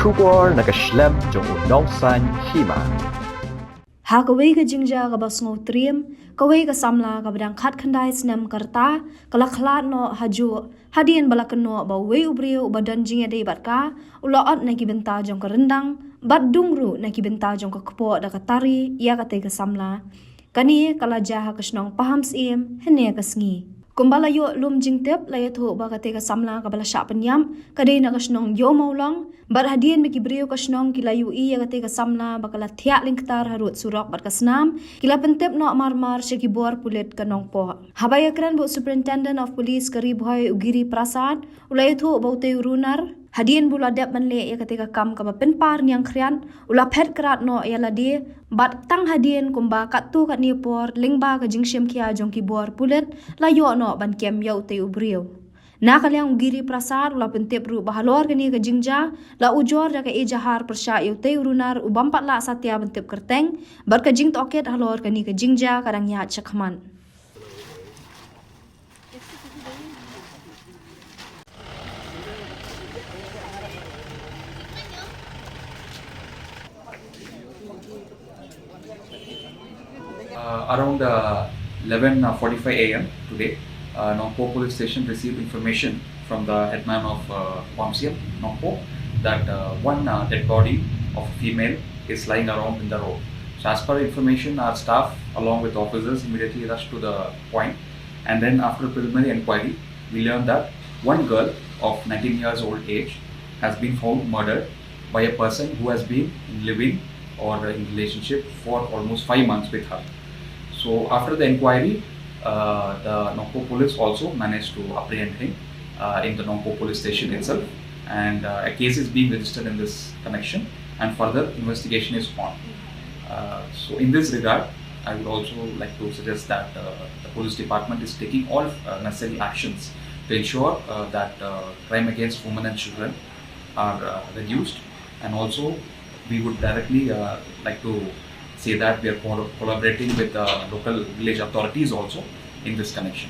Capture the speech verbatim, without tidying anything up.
Khubor na ka shlem jong u nongsan hima. Ha kawei ka jingjia kaba sngewtriem, kawei ka samla kaba dang khatkhyndai snem ka rta, ka la khlad noh hajuh hadien ba la kynnoh ba uwei u briew uba don jingïadei bad ka u la ot na ki bynta jong ka ryndang bad dung ruh na ki bynta jong ka kpoh da ka tari ïa katei ka samla. Kane ka la jia ha ka shnong Pahamsyiem hynne ka sngi. Kumba la ïoh lum jingtip, la ïathuh ba katei ka samla kaba la shah pynïap ka dei na ka shnong Ïewmawlong, bad hadien ba ki briew ka shnong ki la ïohi ïa katei ka samla ba ka la thiah lyngktar harud surok bad ka snam, ki la pyntip noh marmar sha ki bor pulit ka Nongpoh. Haba ïakren bad u Superintendent of Police ka Ri Bhoi, u Giri Prasad, u la ïathuh ba utei u runar, hadien ba u la dep ban leh ïa katei ka kam kaba pynpar ñiangkhriat, u la phet krad noh ïa lade, bad tang hadien kumba katto katne por lyngba ka jingshim khia jong ki bor pulit, la ïoh noh ban kem ïa utei u briew. Na ka liang u Giri Prasad u la pyntip ruh ba halor kane ka jingjia, la ujor da ka ejahar pyrshah ïa utei u runar u bym pat lah satia ban tip kyrteng, bad ka jingtohkit halor kane ka jingjia ka dang ïaid shakhmat. Uh, around uh, eleven forty-five a m today, uh, Nongpoh Police Station received information from the headman of uh, Pahamsyiem, Nongpoh, that uh, one uh, dead body of a female is lying around in the road. So, as per information, our staff, along with officers, immediately rushed to the point, and then, after preliminary inquiry, we learned that one girl of nineteen years old age has been found murdered by a person who has been living or in relationship for almost five months with her. So after the inquiry, uh, the Nongpoh police also managed to apprehend him uh, in the Nongpoh police station itself, and uh, a case is being registered in this connection, and further investigation is on. Uh, so in this regard, I would also like to suggest that uh, the police department is taking all uh, necessary actions to ensure uh, that uh, crime against women and children are uh, reduced, and also we would directly uh, like to say that we are co- collaborating with the local village authorities also in this connection.